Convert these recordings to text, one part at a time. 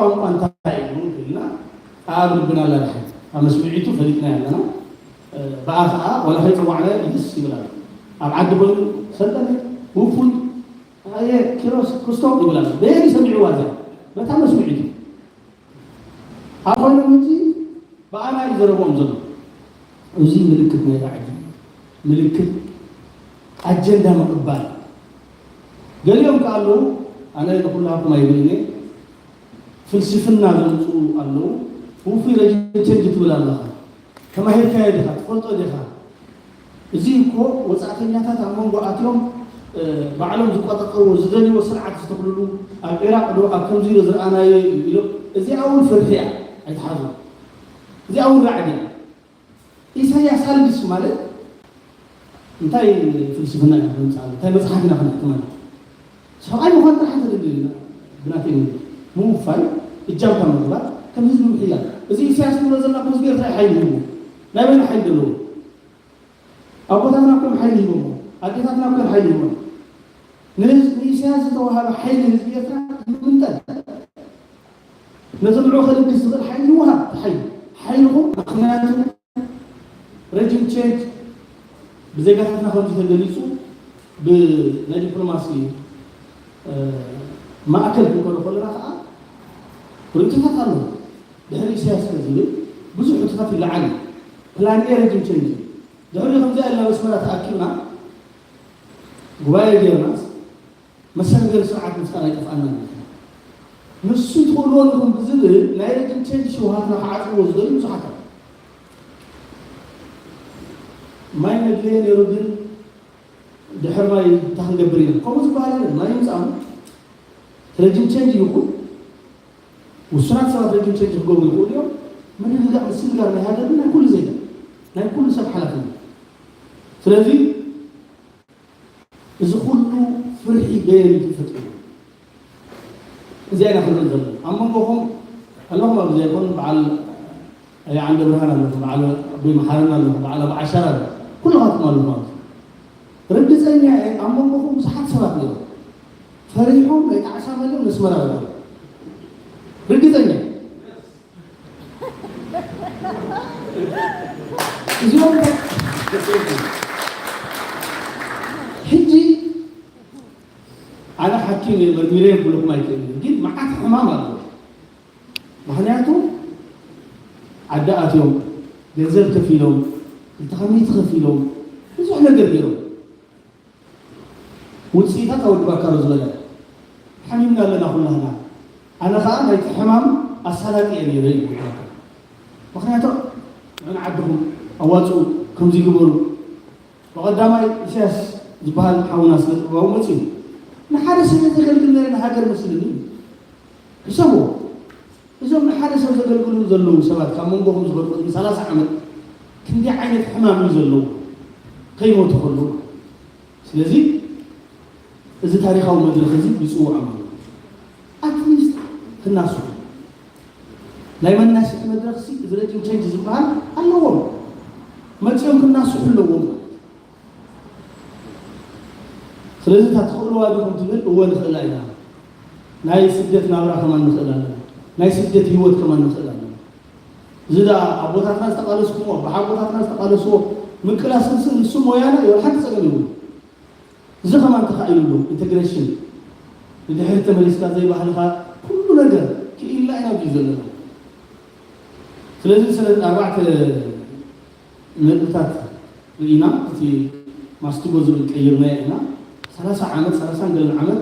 ቋንቋ እንታይ እዩ ኢልና ኣብ ልብና ኣላ ድሓን ኣብ መስምዒቱ ፈሊጥና ኣለና። ብኣ ከዓ ዋላ ከይፀዋዕና ደስ ይብል ኣሎ። ኣብ ዓዲ ኮይኑ ሰልጠነ ውፉይ ኣየ ኪሮስ ክስቶ ይብል ኣሎ። በየን ሰሚዕዋ እዚኣ በታ መስምዒቱ ኣብ ኮይኖም ሕጂ ብኣና እዩ ዘረብኦም ዘሎ። እዚ ምልክት ናይ ራዕዲ ምልክት ኣጀንዳ ምቕባል። ገሊኦም ከ ኣለዉ ኣነ ንኩላኩም ኣይብልን እየ ፍልስፍና ዘምፅኡ ኣለዉ። ውፉይ ረጅም ቸንጅ ትብል ኣለኻ ተማሂርካዮ ዲኻ ትፈልጦ ዲኻ? እዚ እኮ ወፃእተኛታት ኣብ መንጎ ኣትዮም ባዕሎም ዝቆጣጠርዎ ዝደልይዎ ስርዓት ዝተኽልሉ ኣብ ዒራቅ ዶ ኣብ ከምዚ ዶ ዝረኣናዮ እዩ ኢሎም እዚኣ እውን ፍርሒ እያ። ኣይትሓዙ እዚኣ እውን ራዕዲ እያ። ኢሳያስ ኣልግስ ማለት እንታይ ፍልስፍና ኢና ክነምፅኣሉ እንታይ መፅሓፍ ኢና ክነሕትመሉ ሰብኣይ ምዃን ጥራሕ ተደልዩ ብናተይ ምውፋይ እጃምካ ምግባር ከም ህዝቢ ምሕያል እዚ ኢሳያስ ንብሎ ዘለና ህዝቢ ኤርትራ ሓይሊ ሂቡ ናይ በይኑ ሓይሊ ዘለዎ ኣቦታትና ከም ሓይሊ ሂቦሞ ኣዴታትና ከም ሓይሊ ሂቦም ንኢሳያስ ዝተዋሃበ ሓይሊ ህዝቢ ኤርትራ ይምንጠል ነዚ ንዑ ከልግስ ዝኽእል ሓይሊ ይወሃብ ሓይሊ ሓይልኹም ምክንያቱ ረጅም ቼንጅ ብዜጋታትና ከምዚ ተገሊፁ ብናይ ዲፕሎማሲ ማእከል ክንከዶ ከለና ከዓ ርእቶታት ኣለዉ ድሕሪ ኢሳያስ ዝብል ብዙሕ ሕቶታት ይለዓል እዩ ፕላን ኤ ረጅም ቼንጅ እዩ ድሕሪ ከምዚኣ ኢልና መስመራ ተኣኪብና ጉባኤ ጌርናስ መሰጋገሪ ስርዓት ምፍጣር ኣይጠፍኣና ንሱ ትኽእልዎ ኣለኹም ብዝብል ናይ ረጅም ቸንጅ ሽውሃትና ክዓፅዎ ዝደልዩ ብዙሓት ኣለ ማይ መድለየ ነይሩ ግን ድሕር ማይ እንታይ ክንገብር ኢና ከምኡ ዝበሃል የለን ማይ ይምፃሙ ረጅም ቸንጅ ይኹን ውሱናት ሰባት ረጅም ቸንጅ ክገብሩ ይኽእሉ እዮም ምርግጋእ ምስግጋር ናይ ሃገር ናይ ኩሉ ዜጋ ናይ ኩሉ ሰብ ሓላፍነት ስለዚ እዚ ኩሉ ፍርሒ በየን እዩ ተፈጢሩ? እዚኣ ኢና ክንርኢ ዘለና። ኣብ መንጎኹም ኣለኹም ኣብዚ ዘይኮን በዓል ኣየ ዓንደ ብርሃን ኣለኹም፣ በዓል ኣቦይ መሓረና ኣለኹም፣ በዓል ኣብ ዓሻራ ኣሎ ኩልኻትኩም ኣለኹም ኣብዚ። ርግፀኛ እየ ኣብ መንጎኹም ብዙሓት ሰባት ነይሮም ፈሪሖም ናይ ጣዕሳ መሊኦም ነስመራ ገበሩ። ርግፀኛ እየ። እዚኦም ሕጂ ኣነ ሓኪም እየ መርሚረ ክብለኩም ኣይክእልን ግን መዓት ሕማም ኣለዎ ምክንያቱ ዓዲ ኣትዮም ገንዘብ ከፊሎም ክልተ ሚእቲ ከፊሎም ብዙሕ ነገር ገይሮም ውፅኢታት ኣወዲ ባካሮ ዝበለ ሓሚምና ኣለና ኩላህና ኣነ ከዓ ናይቲ ሕማም ኣሳላጢ እየ ነይረ እዩ ምክንያቱ ንዕን ዓድኹም ኣዋፅኡ ከምዚ ግበሩ ብቐዳማይ ኢሳያስ ዝበሃል ሓውና ስነ ጥበባዊ መፅኡ ንሓደ ሰብ ዘገልግል ናይ ሃገር መስልኒ እዩ ሕሰብዎ እዞም ንሓደ ሰብ ዘገልግሉ ዘለዉ ሰባት ካብ መንጎኹም ዝኸዱ ቅድሚ ሰላሳ ዓመት ክንደይ ዓይነት ሕማም እዩ ዘለዉ ከይሞቱ ከለዉ ስለዚ እዚ ታሪኻዊ መድረኽ እዚ ይፅውዖም ኣለዉ ኣትሊስት ክናስሑ ናይ መናስሒ መድረኽ እዚ ረጅም ቸንጅ ዝበሃል ኣለዎም መፂኦም ክናስሑ ኣለዎም ስለዚ እታ ትኽእልዋ ዲኹም ትብል እወ ንኽእላ ኢና ናይ ስደት ናብራ ከማን ንኽእል ኣለና ናይ ስደት ህይወት ከማን ንኽእል ኣለና እዚ ዳ ኣቦታትና ዝተቃለስኩሞ ብሓቦታትና ዝተቃለስዎ ምቅላስ ንሱ ሞያና የብሉ ሓንቲ ፀገም ይብሉ እዚ ከማን ተኻኢሉ ኣሎ ኢንተግሬሽን ንድሕሪ ተመሊስካ ዘይባህልኻ ኩሉ ነገር ክኢልና ኢና ኣብዚ ዘለና ስለዚ ስለ ኣርባዕተ ነጥብታት ርኢና እቲ ማስትጎ ዝብል ቀይርናዮ ኢና ሰላሳ ዓመት ሰላሳ ገለን ዓመት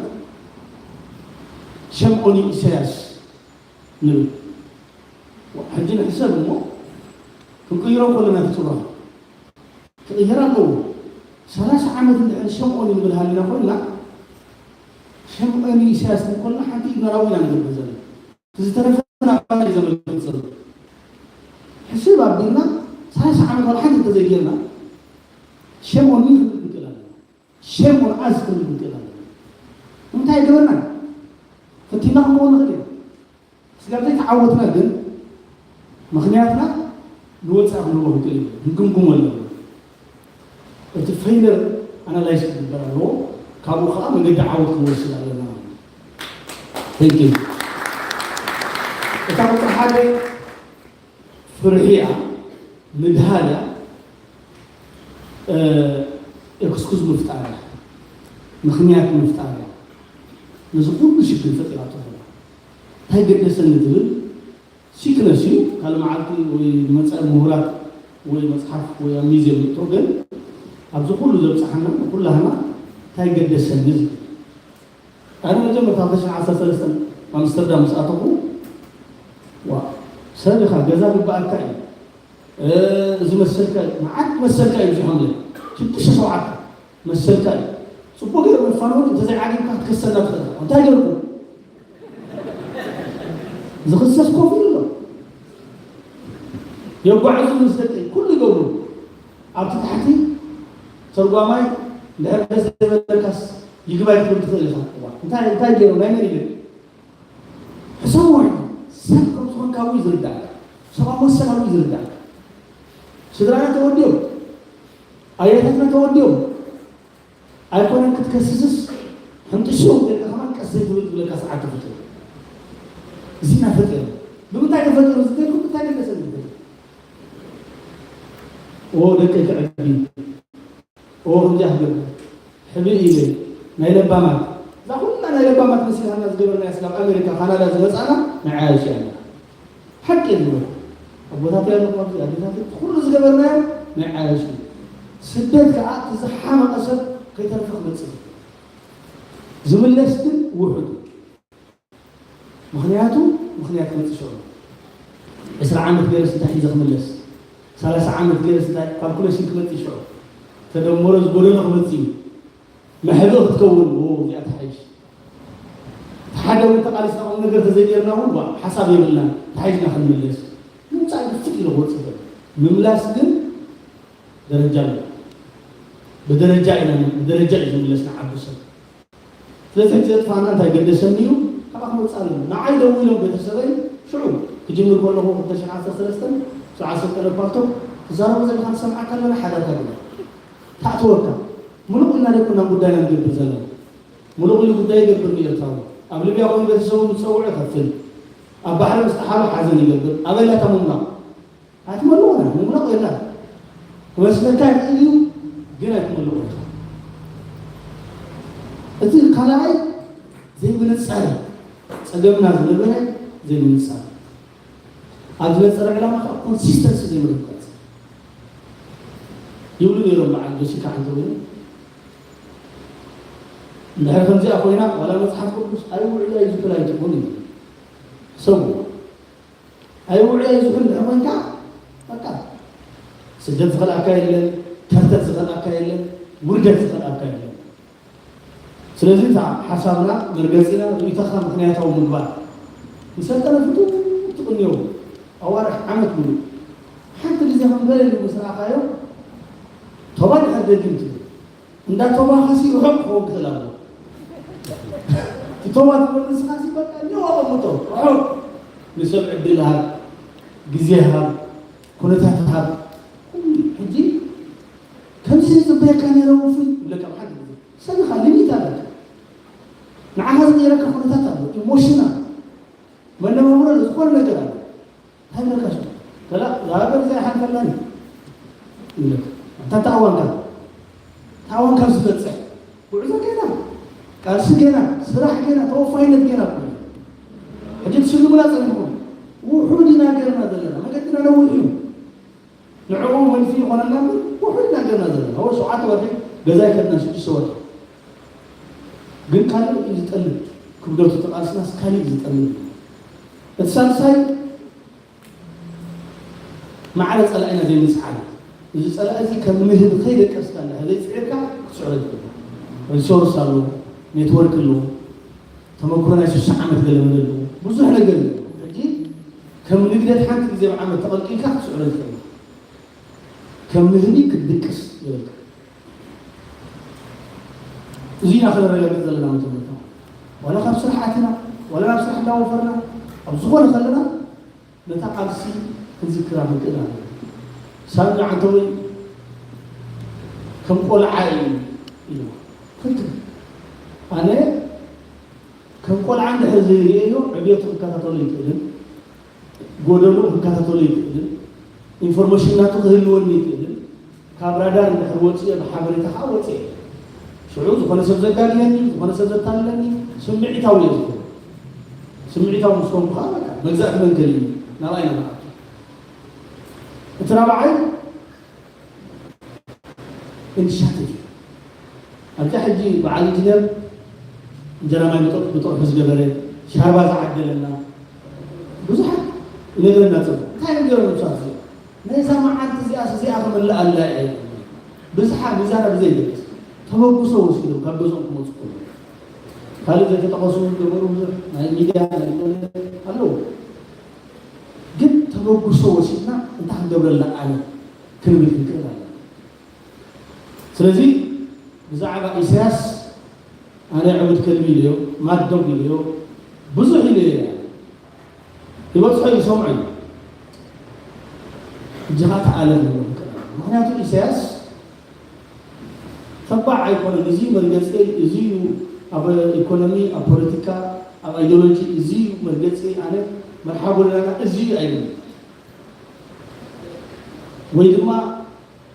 ሸም ኦን ዩ ኢሳያስ ንብል ሕጂ ንሕሰብ እሞ ክንቅይሮ ከለና እቲ ፅባሕ ክቕየር ኣለዎ ሰላሳ ዓመት እንድሕር ሸምኦን ንብል ሃሊና ኮይና ሸምኦን ኢሳያስ ንኮልና ሓንቲ ኢድና ናብኡ ኢና ንገብር ዘለና ዝተረፈ ናባና እዩ ዘመልክት ዘሎ ሕስብ ኣቢልና ሰላሳ ዓመት ዋላ ሓንቲ እንተዘይጌርና ሸምኦን ክንብል ክንክእል ኣለና ሸምኦን ኣስ ክንብል ክንክእል ኣለና እንታይ ገበርና ፈቲና ክንከውን ንኽእል ኢና ስጋብ ዘይተዓወትና ግን ምኽንያትና ንወፃኢ ክንህቦ ክንክእል ኢና ክንግምግሞ ኣለና እቲ ፌይለር ኣናላይዝ ክግበር ኣለዎ ካብኡ ከዓ መገዲ ዓወት ክንወስድ ኣለና ማለት እዩ Thank you. እታ ቁፅሪ ሓደ ፍርሒ እያ፣ ምድሃል እያ፣ ኤክስኩዝ ምፍጣር እያ፣ ምኽንያት ምፍጣር እያ። ነዚ ኩሉ ሽግር ፈጢራቶ ዘላ እንታይ ገደሰኒ ትብል ሲክነስ እዩ። ካልእ መዓልቲ ወይ መፃኢ ምሁራት ወይ መፅሓፍ ወይ ኣብ ሚዝየም ንእቶ፣ ግን ኣብዚ ኩሉ ዘብፅሓና ንኩላህና እንታይ ገደሰኒ ዝብል። ኣነ መጀመርታ ክልተ ሽሕን ዓሰርተ ሰለስተን ኣምስተርዳም ምስ ኣተኹ፣ ዋ፣ ሰብ ኢኻ፣ ገዛ ግበኣካ እዩ፣ እ፣ እዚ መሰልካ እዩ፣ መዓት መሰልካ እዩ፣ ብዙሕ እምለ ሽዱሽተ ሸውዓተ መሰልካ እዩ። ፅቡቅ ገይሩ መፋነዊ እንተዘይዓጊብካ ክትከሰና ትኽእል ኢኻ። እንታይ ገርኩ? ዝኽሰስ ኮፍ ኢሉ ኣሎ። የጓዕዙ ምስ ደቂ ኩሉ ይገብሩ። ኣብቲ ታሕቲ ተርጓማይ እንድሕር ደስ ዘይበለካስ ይግባይ ክትብል ትኽእል ኢኻ። እዋ፣ እንታይ፣ እንታይ ገይሩ? ናይ መን ኢሉ? ሕሰብዎ። ሰብ ከም ዝኾንካ እውን ዝርዳእ። ሰብኣዊ መሰል እውን ዝርዳእ። ስድራና ተወዲኦም፣ ኣያታትና ተወዲኦም። ኣይኮነን ክትከስስስ፣ ሕንጥሽው ጌርካ ከማን ቀስ ዘይትብል ዝብለካ ሰዓት ተፈጢሩ። እዚ ኢና ፈጢሩ። ብምንታይ ተፈጢሩ ዝብለኩም፣ እንታይ ገለሰ ዝብል? ኦ፣ ደቀይ ክዕቢ። ኦ፣ ከምዚኣ ክገብር። ሕብእ ኢለ። ናይ ለባማት። እዛ ኩላ ናይ ለባማት መሲልካና ዝገበርናያ ስጋብ ኣሜሪካ፣ ካናዳ ዝመጻና፣ ናይ ዓያሽ እያ። ሓቂ እየ ዝብለኩም። ኣቦታተይ ኣለኹ ኣብዚ፣ ኣዴታተይ፣ ኩሉ ዝገበርናዮ ናይ ዓያሽ እዩ። ስደት ከኣ እቲ ዝሓመቐ ሰብ ከይተረፈ ክመጽእ እዩ። ዝምለስ ግን ውሑድ እዩ። ምኽንያቱ፣ ምኽንያት ክመጽእ ሽዑ። ዕስራ ዓመት ገይረስ እንታይ ሒዘ ክምለስ? ሰላሳ ዓመት ገይረስ እንታይ ካልኩሌሽን ክመጽእ ሽዑ? ተደመሮ ዝጎደሎ ክመጽእ እዩ። መሕብኢ ክትከውን፣ ኦ፣ እዚኣ ትሓይሽ። ሓደ እውን ተቓሊስና ቁም ነገር ተዘይገይርና እውን፣ ዋ፣ ሓሳብ የብልናን። ተሓይሽና ክንምለስ። ምምጻእ ግፍት ኢሉ ክወጽእ ይኽእል። ምምላስ ግን ደረጃ ኣሎ። ብደረጃ ኢና፣ ብደረጃ እዩ ዝምለስ ንዓዱ ሰብ። ስለዚ ሕጂ ዘጥፋእና እንታይ ገደሰኒ እዩ፣ ካብኣ ክመጽእ ኣለኒ። ንዓይ ደዊሎም ቤተሰበይ ሽዑ ክጅምር ከለኹ ክልተ ሽሕን ዓሰርተ ሰለስተን፣ ሰዓት ሰልጠነ ፓልቶ፣ ትዛረቦ ዘለኻ ንሰምዓካ ኣለና፣ ሓዳርካ ግበር። ታእተወካ። ምሉቕ ኢልና ደቅና ጉዳይና ንገብር ዘለና። ምሉቕ ኢሉ ጉዳይ ይገብር ንኤርትራዊ። ኣብ ሊብያ ኮይኑ ቤተሰቡ ምስ ጸውዑ ይኸፍል። ኣብ ባሕሪ ምስ ጠሓሉ ሓዘን ይገብር። ኣበይ ኣላ እታ ምምላቕ? ኣይትመልቑን፣ ምምላቕ የላን። ክመስለካ ይኽእል እዩ፣ ግን ኣይትመልቑን ኢኻ። እቲ ካልኣይ ዘይምንጻር እዩ። ጸገምና ዝነበረ ዘይምንጻር። ኣብ ዝነጸረ ዕላማ ከዓ ኮንሲስተንሲ ዘይምርግጋጽ። ይብሉ ነይሮም በዓል ጀሲካ ዓንተወይኒ። እንድሕር ከምዚኣ ኮይና፣ ዋላ መጽሓፍ ቅዱስ ኣይውዕል ኣይዝክር ኣይትኹን እዩ። ሕሰብዎ። ኣይውዕል ኣይዝክር እንድሕር ኮይንካ፣ በቃ፣ ስደት ዝኸልኣካ የለን፣ ከርተት ዝኸልኣካ የለን፣ ውርደት ዝኸልኣካ የለን። ስለዚ እታ ሓሳብና፣ መርገጺና፣ ርእይቶኻ ምኽንያታዊ ምግባር። ንሰልጠነ ፍቱው ትቕንዮ፣ ኣዋርሕ ዓመት ሙሉእ። ሓንቲ ግዜ ከም ገለ ኢሉ ምስ ረኣኻዮ፣ ቶባ ድሕር ደጊም ትብል። እንዳ ቶባኻሲ ርሑቕ ክኸውን ክኽእል ኣለዎ። እቲ ቶባ ትብል ንስኻሲ በቃ ኒው ኣቐምጦ፣ ርሑቕ። ንሰብ ዕድል ሃብ፣ ግዜ ሃብ፣ ኩነታት ሃብ። ኩሉ ሕጂ ከምዚ ዝጽበየካ ነይረ ውፉይ ይብለካ ብሓደ ግዜ። ሰብ ኢኻ፣ ሊሚት ኣለካ። ንዓኻ ዝቕየረካ ኩነታት ኣሎ፣ ኢሞሽናል፣ መነባብሮ ኣሎ፣ ዝኾነ ነገር ኣሎ። እንታይ ይብለካ ሽዑ? ከላ፣ እዛ ሃገር እዚኣ ኣይሓልፈላን እዩ ይብለካ። ኣንታ ተኣዋንካ፣ ተኣዋንካ ዝመጽእ ጉዕዞ ገና፣ ቃልሲ ገና፣ ስራሕ ገና፣ ተወፋይነት ገና እኮ እዩ። ሕጂ ትስልሙና ጸኒሕኩም። ውሑድ ኢና ገርና ዘለና፣ መገድና ነዊሕ እዩ። ንዕኡ መልሲ ይኾነና እምበር፣ ውሑድ ኢና ገርና ዘለና። እወ፣ ሸውዓተ ወርሒ ገዛ ኣይከድናን፣ ሽዱሽተ ወርሒ። ግን ካልእ እዩ ዝጠልብ፣ ክብደቱ ተቓልስናስ ካልእ እዩ ዝጠልብ። እቲ ሳልሳይ ማዕረ ጸላኢና ዘይምጽዓር። እዚ ጸላኢ እዚ ከም ንህቢ ከይደቀስካ እንድሕር ዘይጽዒርካ ክትስዕሮ ኣይትኽእልን። ሪሶርስ ኣለዎ፣ ኔትወርክ ኣለዎ፣ ተመክሮ ናይ ስሳ ዓመት ገለ መለ ኣለዎ። ብዙሕ ነገር እዩ። ሕጂ ከም ንግደት ሓንቲ ግዜ ብዓመት ተቐልቂልካ ክትስዕሮ ኣይትኽእልን። ከም ንህቢ ክትድቅስ ይበልካ። እዚ ኢና ክነረጋግጽ ዘለና መጀመርታ። ዋላ ካብ ስራሕ ኣቲና፣ ዋላ ናብ ስራሕ እንዳወፈርና፣ ኣብ ዝኾነ ከለና ነታ ቃልሲ ክንዝክራ ክንክእል ኣለና። ሳሚ ዓንተወይ ከም ቆልዓ እዩ ኢልዎ። ትክክል። ኣነ ከም ቆልዓ እንድሕር ዝርእዮ ዕብየቱ ክከታተሎ ይክእልን ጎደሎ ክከታተሎ ይክእልን ኢንፎርሜሽን ናቱ ክህልወኒ ይክእልን ካብ ራዳር እንድሕር ወፅኦ ብሓበሬታ ከዓ ወፅኦ። ሽዑ ዝኾነ ሰብ ዘጋግየኒ፣ ዝኾነ ሰብ ዘታልለኒ ስምዒታዊ እየ ዝኾነ። ስምዒታዊ ምስ ኮንኩ ከዓ በቃ መግዛእቲ መንገዲ እዩ ናብኣይ ናብኣቱ። እቲ ራብዓይ ኢኒሻቲቭ ኣብዛ ሕጂ በዓል ኢንጂነር እንጀራ ማይ ብጥቕሑ ዝገበረ ሻርባ ዝዓደለና ብዙሓት ይነግረና። ፅቡቅ እንታይ እዮም ገይሮም ንሳት እዚኦም ነዛ መዓልቲ እዚኣ እዚኣ ክመልእ ኣላ እየ ብዝሓ ብዛረብ ዘይገልፅ ተበግሶ ወሲዶም ካብ ገዝኦም ክመፁ ከለዉ ካልእ ዘይተጠቐሱ ገበሩ ብዙሕ ናይ ሚድያ ናይ ኣለዉ ግን ተበግሶ ወሲድና እንታይ ክንገብረላ ኣነ ክንብል ክንክእል ኣለና። ስለዚ ብዛዕባ ኢሳያስ ኣነ ዕቡድ ከልቢ ኢለዮ፣ ማዶግ ኢለዮ፣ ብዙሕ ኢለዮ እየ። ይበፅሖ ይሰምዖ እዩ። እጅኻ ተኣለም ንብሎ ክንክእል ኣለና። ምክንያቱ ኢሳያስ ተባዕ ኣይኮነን። እዚ መርገፂ እዚ እዩ፣ ኣብ ኢኮኖሚ፣ ኣብ ፖለቲካ፣ ኣብ ኣይዲዮሎጂ እዚ እዩ መርገፂ። ኣነ መርሓ ጎደናና እዚ እዩ ኣይብልን። ወይ ድማ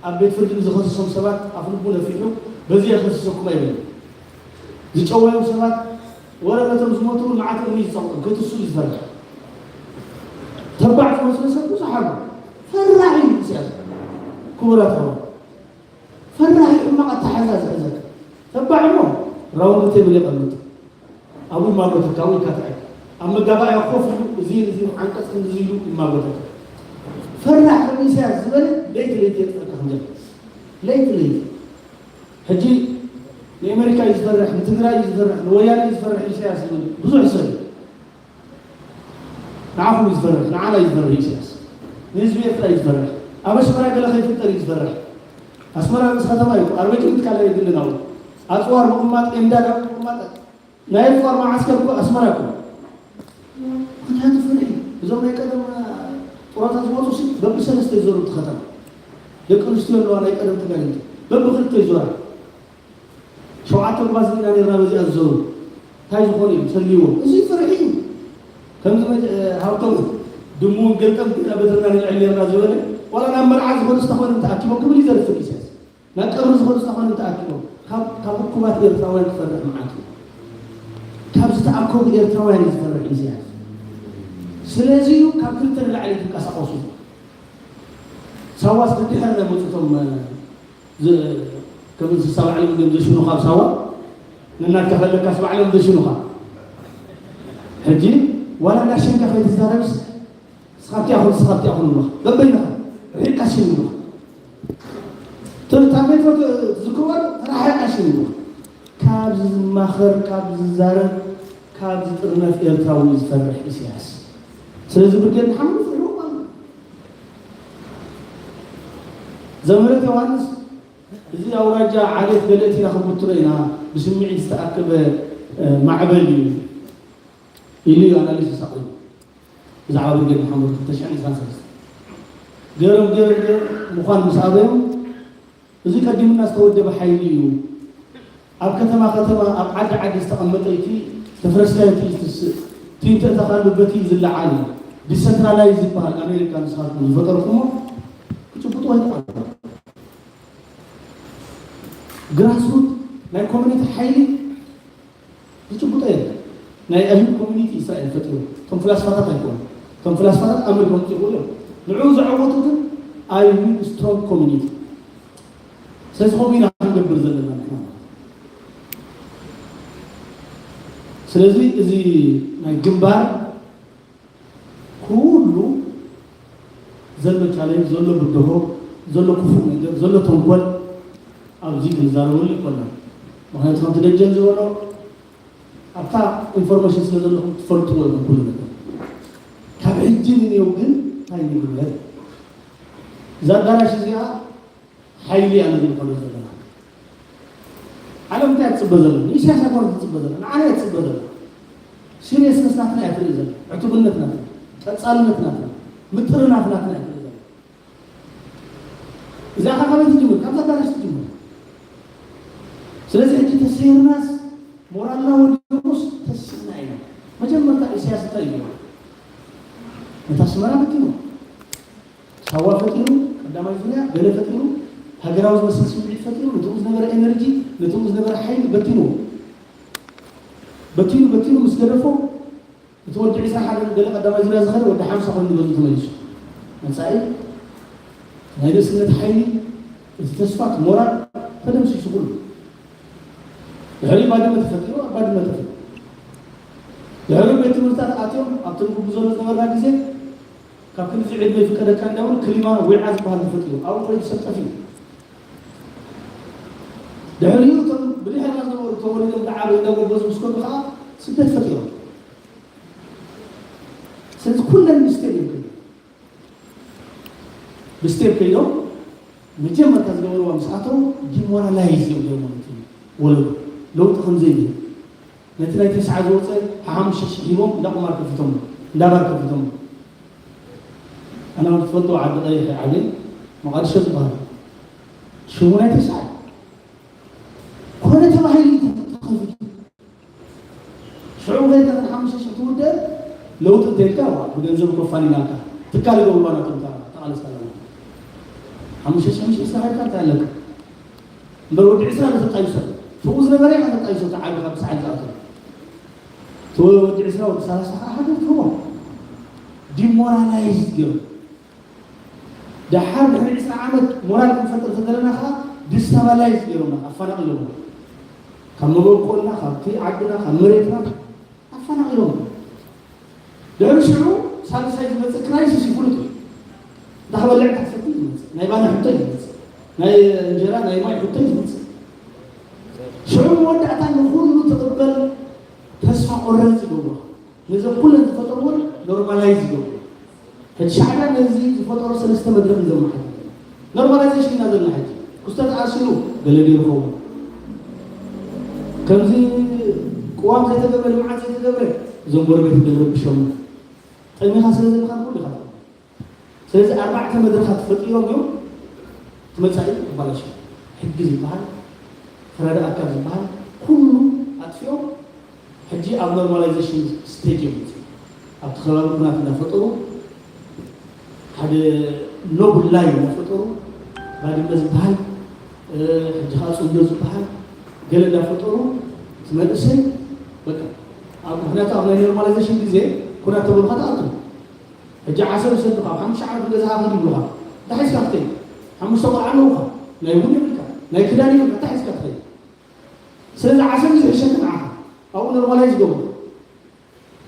ኣብ ቤት ፍርዲ ንዝኸስሶም ሰባት ኣፍልቡ ነፊሑ በዚ የኸስሰኩም ኣይብልን። ዝጨወዮም ሰባት ወረ ነቶም ዝሞቱ እውን መዓት እምኒ ዝፀቕጦም ከይትሱ እዩ ዝፈርሕ። ተባዕ ዝመስሎ ሰብ ብዙሕ ኣሎ። ፈራሒ እዩ ኢሳያስ። ክቡራት ኣሕዋት ፈራሒ ሕማቕ ኣተሓዛ ዝሕዘካ ተባዕ እሞ ራውንድ ቴብል የቐምጥ። ኣብኡ ይማጎተካ፣ ኣብኡ ይካትዐካ። ኣብ መጋባእያ ኮፍ ኢሉ እዚ እዚ ዓንቀፅ ክንዚ ኢሉ ይማጎተካ። ፈራሕ ከም ኢሳያስ ዝበለ ለይቲ ለይቲ የጥፈካ ከም ዘሎ ለይቲ ለይቲ። ሕጂ ንኣሜሪካ እዩ ዝፈርሕ፣ ንትግራይ እዩ ዝፈርሕ፣ ንወያነ እዩ ዝፈርሕ ኢሳያስ ዝብል ብዙሕ ሰብ እዩ። ንዓኹም እዩ ዝፈርሕ፣ ንዓና እዩ ዝፈርሕ ኢሳያስ። ንህዝቢ ኤርትራ እዩ ዝፈርሕ። ኣብ ኣስመራ ገለ ከይፍጠር እዩ ዝፈርሕ። ኣስመራ ርእሲ ከተማ እዩ። ኣርበቂ ምትካል የድልን ኣብኡ። ኣፅዋር ምቕማጥ፣ ኤምዳድ ኣብኡ ምቕማጥ ናይ ጦር መዓስከር እኮ ኣስመራ እኮ። ምክንያቱ ፍርሒ እዞም ናይ ቀደም ጡረታ ዝወፁ ሲ በብሰለስተ ይዞሩ እቲ ከተማ። ደቂ ኣንስትዮ ኣለዋ ናይ ቀደም ተጋደልቲ በብክልተ ይዞራ። ሸውዓተ ጓዝ ኢና ነርና በዚኣ ዝዞሩ እንታይ ዝኾኑ እዮም ሰልይዎም። እዚ ፍርሒ እዩ። ከምዚ መ- ሃብቶም ድሙ ገልጠም ግና በትርና ንልዕል ነርና ዝበለ ዋላ ናብ መርዓ ዝኾኑ ዝተኾነ ተኣኪቦም ክብል ይዘርፍር ኢሳያስ። ናብ ቀብሪ ዝኾኑ ዝተኾነ ተኣኪቦም ካብ ካብ እኩባት ኤርትራውያን ክፈርሕ መዓት እዩ። ካብ ዝተኣከቡ ኤርትራውያን እዩ ዝፈርሕ ኢሳያስ። ስለዚ እዩ ካብ ክልተ ንላዕሊ ትንቀሳቐሱ። ሳዋስ ድድሕር ናይ መፁቶም ከም እንስሳ ባዕሎም እዮም ዘሽኑኻ ኣብ ሳዋ ንናትካ ከለካስ ባዕሎም ዘሽኑኻ። ሕጂ ዋላ እንዳሸንካ ከይትዛረብስ ስኻብቲ ኣኹል ስኻብቲ ኣኹል ኣለኻ በበይንኻ ርሒቃ ሽን ኣለኻ። እታ ሜትሮ ትዝክርዋ ተራሓቃ ሽን ኣለኻ። ካብ ዝማኸር ካብ ዝዛረብ ካብ ዝጥርነፍ ኤርትራዊ ዝፈርሕ ኢሳያስ። ስለዚ ብርጌድ ንሓመዱ ፍርሕዎ ማለት ዘምህረት ዮሃንስ እዚ ኣውራጃ ዓሌት ገለእት ኢና ክንብትኖ ኢና ብስምዒት ዝተኣከበ ማዕበል እዩ ኢሉ እዩ ኣናሊሲስ ኣቕሪቡ። ብዛዕባ ብርጌድ ንሓመዱ ክልተ ሽሕን ዕስራን ሰለስተን ገረብ ገረብ ገረብ ምዃን ምስ ኣበዮም እዚ ቀዲሙና ዝተወደበ ሓይሊ እዩ። ኣብ ከተማ ከተማ ኣብ ዓዲ ዓዲ ዝተቐመጠ እቲ ተፍረስካዮ እቲ ዝትስእ እቲ እንተእተኻሉ በቲ ዝለዓል ዲሰንትራላይዝ ዝበሃል ኣሜሪካ ንስኻትኩም ዝፈጠርኩሞ ክጭብጡ ኣይተቐበሉ። ግራስሩት ናይ ኮሚኒቲ ሓይሊ ዝጭብጦ የለን። ናይ ኣይሁድ ኮሚኒቲ እስራኤል ፈጢሩ እቶም ፍላስፋታት ኣይኮኑ እቶም ፍላስፋታት ኣመሪካ ምፅኡ እዮም ንዕኡ ዘዐወቱ ግን ኣይሁድ ስትሮንግ ኮሚኒቲ ስለዚ ከምኡ ኢና ክንገብር ዘለና ንሕና ማለት ስለዚ እዚ ናይ ግንባር ኩሉ ዘሎ ቻሌንጅ ዘሎ ብድሆ ዘሎ ክፉእ ነገር ዘሎ ተንኮል ኣብዚ ክንዛረበሉ ይኮና ምክንያቱ ከምቲ ደጀን ዝበሎ ኣብታ ኢንፎርሜሽን ስለ ዘለኹም ትፈልጥዎ ኢኹም ኩሉ ነገር ካብ ሕጂ ንኔው ግን እንታይ ንግበር እዛ ኣዳራሽ እዚኣ ሓይሊ ኣነ ዝንኮነ ዘለና ዓለም እንታይ ትፅበ ዘለ ንኢሳያስ ኣይኮነ ትፅበ ዘለ ንዓና እያ ትፅበ ዘለ ሲሪየስነስ ናትና እያ ትርኢ ዘለ ዕቱብነት ናትና ቀፃልነት ናትና ምጥርናፍ ናትና እያ ትርኢ ዘለ እዚኣ ካብ ካበይ ትጅምር ካብዛ ኣዳራሽ ትጅምር ስለዚ ሕጂ ተሰይርናስ ሞራልና ወዲቁስ ተሲእና ኢና መጀመርታ ኢሳያስ እንታይ እዩ ነታ ኣስመራ በቲኑ፣ ሳዋ ፈጢሩ፣ ቀዳማይ ዙርያ ገለ ፈጢሩ፣ ሃገራዊ ዝመስል ስምዒት ፈጢሩ፣ ነቲ ዝነበረ ኤነርጂ፣ ነቲ ዝነበረ ሓይሊ በቲኑ። በቲኑ በቲኑ ምስ ገደፎ፣ እቲ ወዲ ዕስራ ሓደ ገለ ቀዳማይ ዙርያ ዝኸደ ወዲ ሓምሳ ኮይኑ ገዝኡ ተመሊሱ። መጻኢ ናይ ንእስነት ሓይሊ፣ እቲ ተስፋ፣ እቲ ሞራል ተደምሲሱ ኩሉ። ድሕሪ ባድመ ተፈጢሩ፣ ኣብ ባድመ ተፈጢሩ። ድሕሪ ቤት ትምህርታት ኣትዮም ኣብቲ ንጉብዞ ዝነበርና ግዜ ካብ ክንዚ ዕድመ ይፍቀደካ እንዳበሉ ክሊማ ዊዓ ዝበሃል ተፈጢሩ። ኣብኡ ኮይኑ ሰጠፍ እዩ። ድሕሪኡ እቶም ብድሕርና ዝነበሩ ተወሊዶም ዝዓበዩ እንዳጎበዙ ምስ ከዱ ከዓ ስደት ፈጢሮም። ስለዚ ኩለን ብስቴፕ እዮም ከይዶም። ብስቴፕ ከይዶም መጀመርታ ዝገበርዋ ምስ ኣተው ዲሞራላይዝ እዮም ገይሮም ማለት እዩ። ወለዶ ለውጢ ከምዘይ ነቲ ናይ ተስዓ ዝወፀ ሓሙሽተ ሽሕ ሂቦም እንዳ ቁማር ከፊቶም፣ እንዳ ባር ከፊቶም። ኣና ትፈልጦ ዓዲ ቀይሕ ዓብየ መቃድሾ ዝበሃል ሽሙ ናይ ተስዓ ኮነ ተባሂሉ ተኸፊቱ። ሽዑ ከይድካ ሓሙሽተ ሽሕ ትውደእ ለውጢ እንተልካ ብገንዘብ ከፋኒናልካ ትካል ይገብርዋ ናቶም ተቃለስካ ኣለና ሓሙሽተ ሽሕ ምሽ ስራሕካ እንታይ ኣለካ እምበር ወዲ ዕስራ ተጣይሶ ፍኡ ዝነበረ ኢኻ ተጣይሶ ተዓቢኻ ብሰዓል ዝኣቶ እቲ ወዲ ዕስራ ወዲ ሰላሳ ከዓ ሃገር ትህቦ ዲሞራላይዝ ገይሩ ደሓር ድሕሪ ዕስራ ዓመት ሞራል ክንፈጥር ተደለና ከዓ ዲስታባላይዝ ገይሮምና ኣፋናቂሎምና ካብ መበቆልና ካብቲ ዓድና ካብ መሬትና ኣፋናቂሎምና ድሕሪ ሽዑ ሳልሳይ ዝመፅእ ክራይሲስ ይፍሉጥ እዩ እንዳ ክበልዕ ክትሰቲ ይመፅእ ናይ ባና ሕቶ ይመፅእ ናይ እንጀራ ናይ ማይ ሕቶ ይመፅእ ሽዑ መወዳእታ ንኩሉ ትቕበል ተስፋ ቆረፅ ይገብሩ ነዚ ኩለን ዝፈጠርዎ ኖርማላይዝ ይገብሩ ሕጂ ሻዕብያ ነዚ ዝፈጠሮ ሰለስተ መድረኽ እዩ ዘመሓድር ኖርማላይዜሽን ኢና ዘለና ሕጂ ክስቶ ተኣሲሩ ገለ ገይሩ ኸውን ከምዚ ቅዋም ዘይተገብረ ልምዓት ዘይተገብረ እዞም ጎረቤት ደረብሾም ጠሚኻ ስለ ዘለኻ ኩሉ ኢኻ ስለዚ ኣርባዕተ መድረኻት ፈጢሮም እዮም ትመፃኢ ይባላሽ ሕጊ ዝበሃል ፈራዲ ኣካል ዝበሃል ኩሉ ኣጥፊኦም ሕጂ ኣብ ኖርማላይዜሽን ስቴጅ እዮም ኣብቲ ከባቢ ኩናት እንዳፈጠሩ ሓደ ኖብል ላይ እንዳፈጠሩ ባድመ ዝበሃል ሕጂ ከዓ ፅምዶ ዝበሃል ገለ እንዳፈጠሩ ትመንእሰይ በቃ ምክንያቱ ኣብ ናይ ኖርማላይዜሽን ግዜ ኩናት ተበሉካ ተኣቱ ሕጂ ዓሰብ ይሰዱኻ ኣብ ሓሙሽተ ዓመት ገዛኻ ኺድ ይብሉኻ እንታይ ሒዝካ ክትከይድ ሓሙሽተ ቆልዓ ኣለዉኻ ናይ ቡን ይብልካ ናይ ክዳን ይብልካ እንታይ ሒዝካ ትኸይድ ስለዚ ዓሰብ እዩ ዝሕሸክ ንዓኻ ኣብኡ ኖርማላይዝ ገብሩ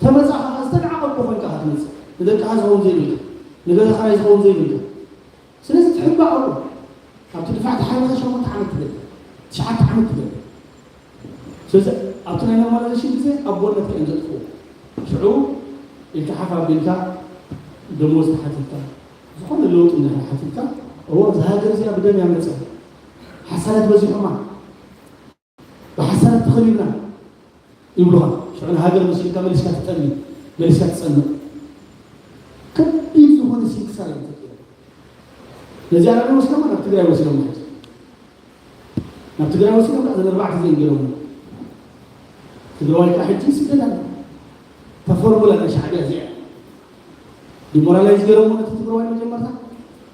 ተመጻኻ ኸዓ ዝተናዓቐ ኣቦ ኮይንካ ኻ ትመጽእ ንደቅኻ ዝኸውን ዘይብልካ ንገዛኻ ናይ ዝኸውን ዘይብልካ ስለዚ ትሕባእ ኣሉ ኣብቲ ድፋዕ ተሓቢኻ ሸሞንተ ዓመት ትገብር ትሽዓተ ዓመት ትገብር ስለዚ ኣብቲ ናይ ኖርማላይዜሽን ግዜ ኣቦነት ከእም ዘጥፍኡ ሽዑ ኢልካ ሓፍ ኣቢልካ ደሞዝ ተሓቲትካ ዝኾነ ለውጢ እንድሕር ሓቲትካ እዎ እዛ ሃገር እዚኣ ብደም እያ መፅኣ ሓሳዳት በዚሖማ ብሓሳዳት ተኸቢብና ይብሉኻ ሽዑ ንሃገር መሲልካ መሊስካ ትጠሚ መሊስካ ትፀምእ ከቢድ ዝኾነ ሲንክሳር እዮም ፈጢሮም ነዚኣ ናብ ወሲዶማ ናብ ትግራይ ወሲዶማ ሕጂ ናብ ትግራይ ወሲዶም ከዓ ዘን ኣርባዕተ ዜን ገይሮም ትግራዋይ ከዓ ሕጂ ይስደድ ኣሎ እታ ፎርሙላ ናይ ሻዕብያ እዚኣ ዲሞራላይዝ ገይሮም ነቲ ትግራዋይ መጀመርታ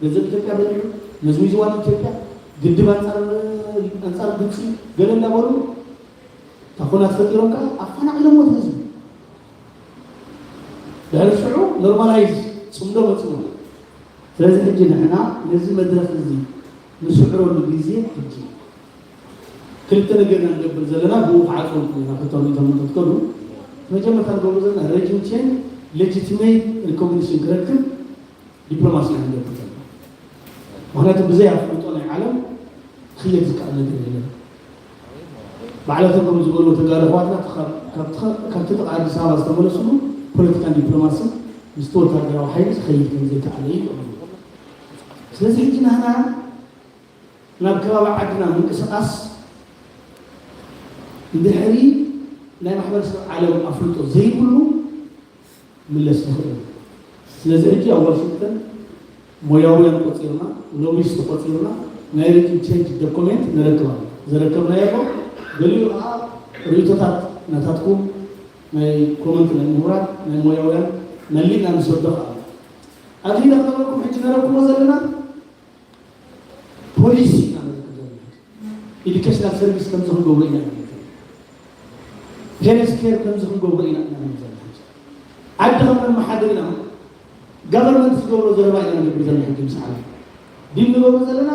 ገንዘብ ኢትዮጵያ በሊዑ መዝሚዝዋ ንኢትዮጵያ ግድብ ኣንፃር ግብፂ ገለ እንዳበሉ እታ ኩናት ፈጢሮም ከዓ ኣፈናቒሎምዎ እቲ ህዝቢ ድሕሪ ሽዑ ኖርማላይዝ ፅምዶ መፅኡ ስለዚ ሕጂ ንሕና ነዚ መድረክ እዚ ንስዕረሉ ግዜ ሕጂ ክልተ ነገር ኢና ንገብር ዘለና ብኡ ክዓፅወልኩም ኢና ክልተ ሚእቶም ክትከዱ መጀመርታ ንገብሩ ዘለና ረጅም ቼን ሌጂቲሜት ሪኮግኒሽን ክረክብ ዲፕሎማሲ ኢና ንገብር ዘለና ምክንያቱ ብዘይ ኣፍልጦ ናይ ዓለም ክየድ ዝከኣል ነገር የለን ባዕላቶም ከም ዝበልዎ ተጋሩ ኣሕዋትና ካብቲ ጥቓ ኣዲስ ኣበባ ዝተመለስሉ ፖለቲካን ዲፕሎማስን ምስቲ ወታደራዊ ሓይሊ ዝኸይድ ከም ዘይከኣለ እዩ ይቕበሉ። ስለዚ ሕጂ ናህና ናብ ከባቢ ዓድና ምንቅስቓስ እንድሕሪ ናይ ማሕበረሰብ ዓለም ኣፍልጦ ዘይብሉ ምለስ ንኽእል። ስለዚ ሕጂ ኣብ ዋሽንግተን ሞያውያን ቆፂርና፣ ሎቢስት ቆፂርና፣ ናይ ሪጅን ቼንጅ ዶኩሜንት ንረክብ ኣለና። ዘረከብናዮ ኣሎ። ገሊኡ ከዓ ርእይቶታት ናታትኩም፣ ናይ ኮመንት ናይ ምሁራት፣ ናይ ሞያውያን መሊእና ንሰዶ ከዓ ኣሎ። ኣብዚ ኢና ክነግረኩም ሕጂ ነረክቦ ዘለና ፖሊሲ ኢና ንረክብ ዘለና። ኤዱኬሽናል ሰርቪስ ከምዚ ክንገብሮ ኢና ንብል ዘለና። ሄልዝ ኬር ከምዚ ክንገብሮ ኢና ኢና ንብል ዘለና። ዓዲ ከም ነመሓድር ኢና። ጋቨርንመንት ዝገብሮ ዘረባ ኢና ንገብር ዘለና። ሕጂ ምስ ዓለም ዲል ንገብሮ ዘለና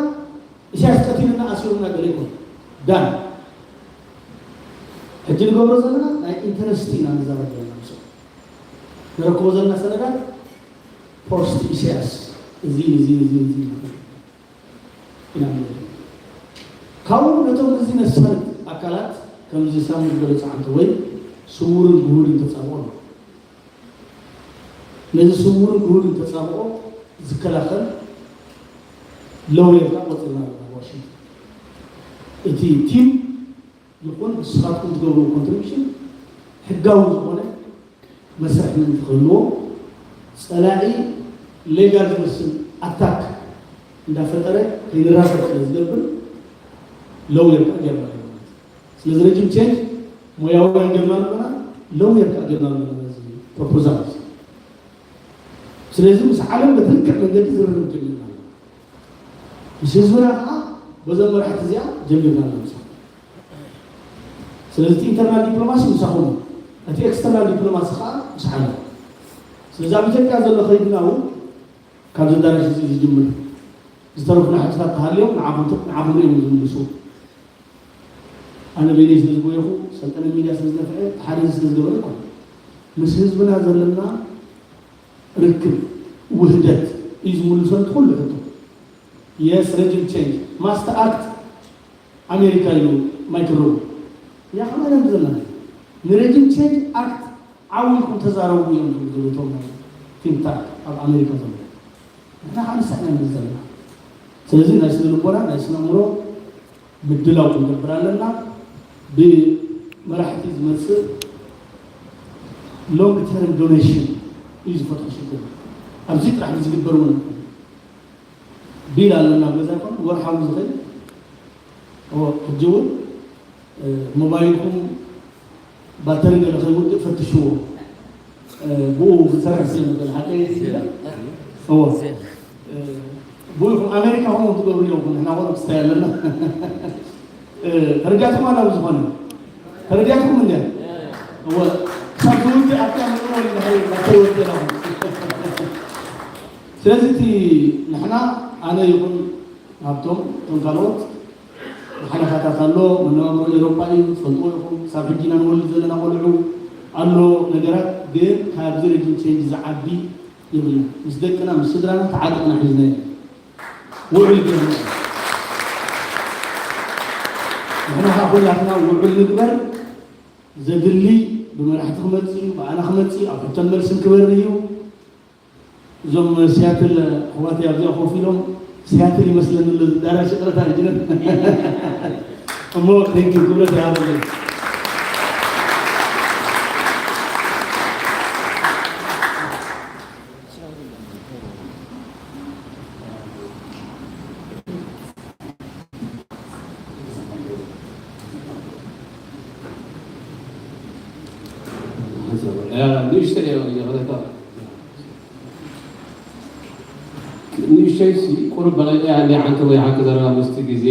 ኢሳያስ ቀቲሉና ኣሲሩና ገለ ይኮን ዳን። ሕጂ ንገብሮ ዘለና ናይ ኢንተረስቲ ኢና ንዛረብ ዘለና። ምስ ንረክቦ ዘለና ሰነዳት ፖስት ኢሳያስ እዚ እዚ እዚ እዚ ኢና ንብል። ካብኡ ነቶም እዚ ነሳልጥ ኣካላት ከምዚ ሳሙኤል ዝበሎ ፃዕንተ ወይ ስውርን ግሁድን ተፃብኦ ኣሎ። ነዚ ስውርን ግሁድን ተፃብኦ ዝከላኸል ለውየር ከዓ ቆፂርና ኣለና። ዋሽንግተን እቲ ቲም ይኹን ንስኻትኩም ትገብርዎ ኮንትሪቢሽን ሕጋዊ ዝኾነ መስርሕ ምእንቲ ክህልዎ፣ ጸላኢ ሌጋል ዝመስል ኣታክ እንዳፈጠረ ከይንራኸብ ስለ ዝገብር ለውየር ከዓ ጌርና ኣለና ማለት እዩ። ስለዚ ረጅም ቼንጅ ሞያውያን ጌርና ኣለና፣ ለውየር ከዓ ጌርና ኣለና ነዚ ፕሮፖዛል። ስለዚ ምስ ዓለም በቲ ልክዕ መንገዲ ዝርርብ ጀሚርና ኣለና። ምስ ህዝብና ከዓ በዞም መራሕቲ እዚኣ ጀሚርና ኣለና ምሳኹም። ስለዚ እቲ ኢንተርናል ዲፕሎማሲ ምሳኹም እዩ። እቲ ኤክስተርናል ዲፕሎማሲ ከዓ ምስ ዓለም። ስለዚ ኣብ ኢትዮጵያ ዘሎ ከይድና እውን ካብዚ ኣዳራሽ እዚ ዝጅምር ዝተረፉና ሕቶታት ተሃልዮም ንዓኹም ንዓኹም እዮም ዝምልሱ። ኣነ በይነይ ስለ ዝጎየኹ፣ ሰልጠነ ሚድያ ስለ ዝነፍዐ፣ እቲ ሓደ እዚ ስለ ዝገበረ ኣይኮነን። ምስ ህዝብና ዘለና ርክብ፣ ውህደት እዩ ዝምልሶ እቲ ኩሉ ሕቶ። የስ፣ ረጅም ቼንጅ ማስት ኣክት ኣሜሪካ ኢሉ ማይክል ሮቢን። ያ ከማን እዮም ዘለና። ንረጅም ቼንጅ ኣክት ዓው ኢልኩም ተዛረቡ እዮም ዝብሉ እቶም ናይ ቲንክ ታንክ ኣብ ኣሜሪካ ዘለዉ። ንሕና ከዓ ንሳዕ ኢና ንብል ዘለና። ስለዚ ናይ ስነ ልቦና፣ ናይ ስነ ኣእምሮ ምድላው ክንገብር ኣለና። ብመራሕቲ ዝመፅእ ሎንግ ተርም ዶኔሽን እዩ ዝፈትሖ ሽግር። ኣብዚ ጥራሕ ዝግበር እውን ቢል ኣለና፣ ኣብ ገዛ ይኹን ወርሓዊ ዝኸይድ። እዎ፣ ሕጂ እውን፣ እ፣ ሞባይልኩም ባተሪ ገለ ከይውድእ ፈትሽዎ። እ፣ ብኡ ክሰርሕ ስለ ዝኽእል፣ ሓቀይ ኢለ። እዎ። እ፣ ብኡ ኢኹም ኣሜሪካ ከምኡ ትገብሩ ኣለኹም፣ ንሕና ቆልዑ ክስታይ ኣለና። እ፣ ተረዲኣትኩም ኣላ ብዝኾነ? ተረዲኣትኩም እንደ? እዎ። ክሳብ ዝውድእ ኣብታ ምእመን ንኸይድ፣ ባተሪ ወዲእና። ስለዚ እቲ ንሕና፣ ኣነ ይኹን ሃብቶም፣ እቶም ካልኦት፣ ሓለፋታት ኣሎ፣ መነባብሮ ኤውሮጳ እዩ፣ ትፈልጥዎ ኢኹም። ክሳብ ሕጂ ኢና ንወልድ ዘለና ቆልዑ ኣሎ፣ ነገራት ግን ካብዚ ረጅም ቼንጅ ዝዓቢ የብልና። ምስ ደቅና፣ ምስ ስድራና ተዓጢቕና ሒዝናዮ። ውዑል ገይርና። ንሕና ከዓ ኩላትና ውዑል ንግበር። ዘድሊ ብመራሕቲ ክመጽእ እዩ፣ ብኣና ክመጽእ እዩ፣ ኣብ ሕቶን መልስን ክበሪ እዩ። እዞም ሲያትል ኣሕዋተይ ኣብዚኣ ኮፍ ኢሎም፣ ሲያትል ይመስለኒ ኣሎ፣ እዚ ኣዳራሽ ይቕረታ ሕጂ ነ-፣ እሞ፣ ቴንክ ዩ፣ ክብረት ይሃበለይ። ንእሽተይ እየ፣ ይቕረታ። ንእሽተይ ሲ ቁሩብ በላይ እያ፣ እንዲ ሓንቲ ወይ ሓንቲ ዘረባ ምስቲ ግዜ